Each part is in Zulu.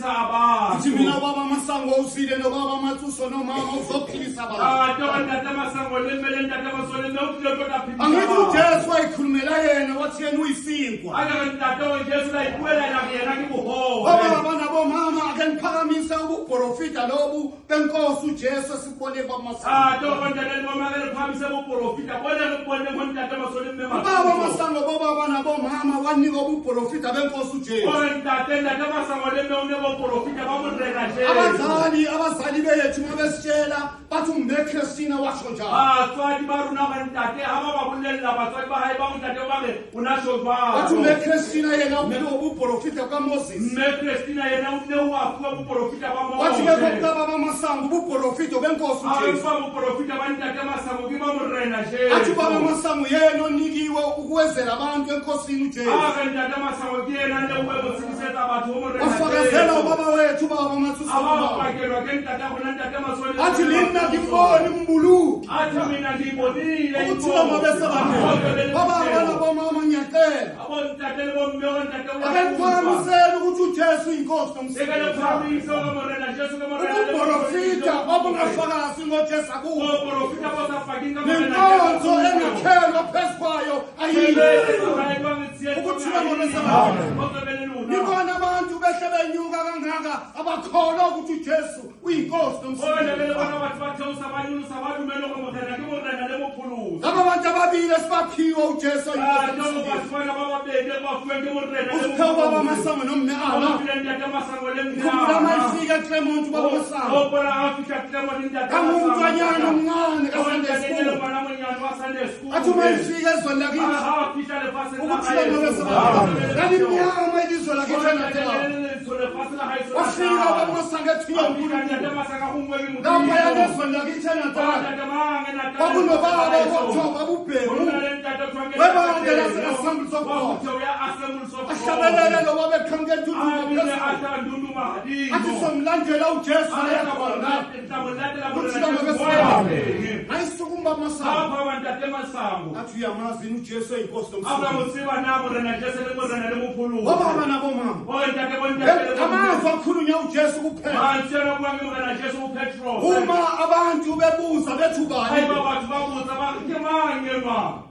Ngithi mina batho. ubaba Masango usile nobaba Matsuso nomama uzophilisa abantu. Ate gore ntate Masango le mme le ntate Maso le mme o tlile tlo tla phedisa Angithi batho. uJesu wayikhulumela yena wathi yena uyisinkwa. A ke re ntate gore Jesu la ipuela yena re yena ke bohobe. Obaba nabomama ake niphakamise ubuprofita lobu benkosi uJesu esibone kwaMasango. Ate gore ntate le bomme re phamise boporofita bone re boneng go ntate Maso le mme Ubaba Matsuso. Masango bobaba nabomama wanika ubuprofita benkosi uJesu. Gore ntate ntate Masango le mme o ne boporofita ba Morena Jesu. Abazali bethu mabesitshela bathi uMme Christina washo njalo. Batswadi ba rona gore ntate ha ba ba bolella batswadi ba hae ba go ntate ba re o na sho Bathi jwalo. uMme Christina yena uphiwe ubuprofita kaMoses. Mme Christina yena o ne o a fuwa boporofita ba Wathi ke Moshe. kokubaba Masango ubuprofita benkosi A re uJesu. fa boporofita ba ntate Masango ke ba Morena Athi ubaba Jesu. Masango yena onikiwe ukuwezela abantu enkosini uJesu. A re ntate Masango ke yena le o bo tsedisetsa batho ho Morena Wafakazela Jesu. ubaba wethu ubaba Matsuso. A ba ubaba. pakelwa ke ntate rona ntate Maso le Athi mme mina Matsuso. ngimboni umbuluki. Athi mina ngiyibonile Ukuthula mabesebandleni. Baba nabomama ngiyacela. Abo ntate le bomme gore ntate o Ake a utlwa. niphakamisele ukuthi uJesu uyinkosi E ke le nomsindisi. phahamise hore Morena Jesu ke Morena le Ubuprofita obungafakazi ngoJesu akukho. Boporofita bo sa pakeng ka Morena Nenkonzo Jesu. engakhelwa phezu kwayo ayikho. Ukuthula ngolwesabandleni. Nibona abantu behle benyuka kangaka abakholwa ukuthi uJesu uyinkosi nomsindisi. Laba bantu ababili esibaphiwe uJesu oyinkosi nomsindisi. Usiphe ubaba Masango nomme Ana. Ngikhumbula uma ifika eClermont ubaba Masango. Kangumntwanyana omncane kaSunday school. Athi uma ifika ezweni lakithi ukuthula ngolwesabandleni. Lalimnyama ilizwe lakithi eNatal. Wafika ubaba Masango ethunywa uNkulunkulu. Laphayana ezweni lakithi eNatal. Kwakunobaba okuthiwa ubaba uBhengu. Webandla lase-Assemblies of God. Ahlabelele lo baba eqhamuka entuthuko phezulu. Athi somlandela uJesu ayakhona. Ukuthula ngolwesabandleni. Ayisuka ubaba Masango. Athi uyamazi yini uJesu oyinkosi nomsindisi. Obaba nabomama. Amazwi akhulunywa uJesu kuphela. Uma abantu bebuza bethi ubani,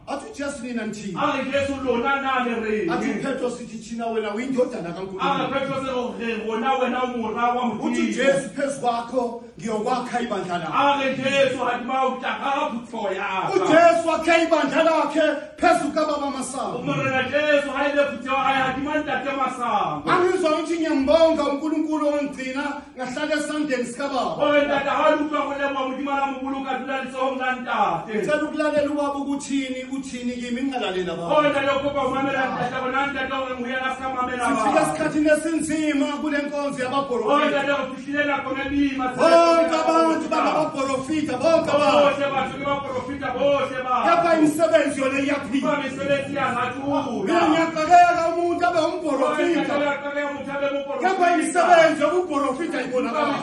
athi uJesu nina nithini? A re Jesu lona na le reng? Athi uPetro sithi thina wena uyindodana A re kaNkulunkulu. Petro se re rona wena o mora wa Uthi Modimo. uJesu phezu kwakho ngiyokwakha ibandla lakho. A re Jesu hadima o tla ka phutheho ya ka. uJesu wakhe ibandla lakhe phezu kababa Masango. Morena Jesu ha ile phutheho ya hae hadima ntate Masango. Angizwa ukuthi ngiyambonga uNkulunkulu ongigcina ngahlala esandleni sikababa. Gore ntate ha le utlwa go leboha Modimo a la mo boloka dula letsohong la ntate. Ngicela ukulalela ubaba ukuthini uthini kimi ngingalalela baba. Gore ntate o kopa ho mamela ntate bona ntate hore moyena a ska mamela Sifika batho. esikhathini esinzima kule nkonzo Gore yabaprofita. ntate re fihlile nakong e boima. Bonke abantu bangabaprofita bonke abantu. Bohle batho ke baprofita bohle batho. Kepha imisebenzi yona iyaphila. Ba mesebetsi ya Mina hatula. ngiyaqakeka umuntu abe umprofita. Kepha imisebenzi yobuprofita ibonakala.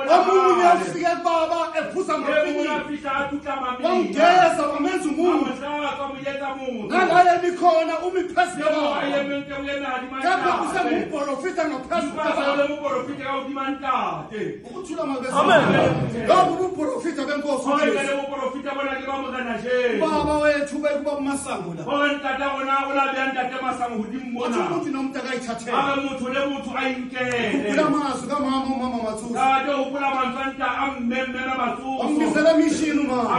Omunye ufike kubaba ephuza amaphilisi. Wamgeza wamenza umuntu. Nalale likhona umi phezu kwababa. Kepha usengumprofita ngaphezu kwababa. Ukuthula mabese. Lokhu ubuprofita benkosi uJesu. Ubaba wethu ubeka Masango la. Wathi umuntu nomuntu akayithathele. Khumbula amazwi kamama umama Matsuso. Wambizela emishini umama.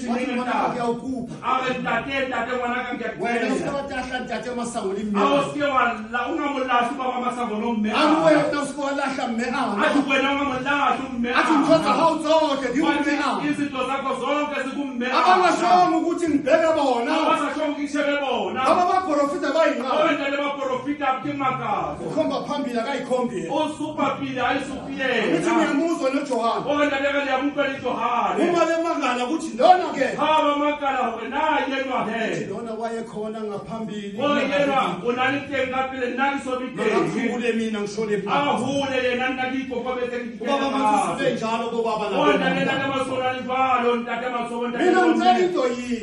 Wathi ngwana ka ke a o kopa. A re ntate ntate ngwana ka ke a Wena o se kena. ka wa tahla ntate Masango le mme. A o seke wa la o nga mo lahle baba Masango no mme. A re wena o se ke wa lahla mme ana. Athi wena o nga mo lahle mme. Athi ntho tsa hao tsohle di ho mme ana. Izinto zakho zonke zikumme. Abangashongo ukuthi ngibheke bona. Abasashongo ngishebe bona. Laba baprofita bayinqaba. Gore ntate baporofita ke makazo. Ukhomba phambili akayikhombi yena. O supa pele ha e supe yena. Ngithi ngiyamuzwa noJohane. Gore ntate re le a utlwa le Johane. Uma bemangala ukuthi lona ke Ha ba makala hore na yenwa he. lona wayekhona ngaphambili. Gore yenwa o na le teng ka pele nna ke so be teng. Makakhule mina ngishone A phansi. hole yena nna ke ikokobetse ke Ubaba Matsuso benjalo bobaba O ntate nabo. ntate Masola le jwalo ntate Masola ntate. Mina ngicela into yinye.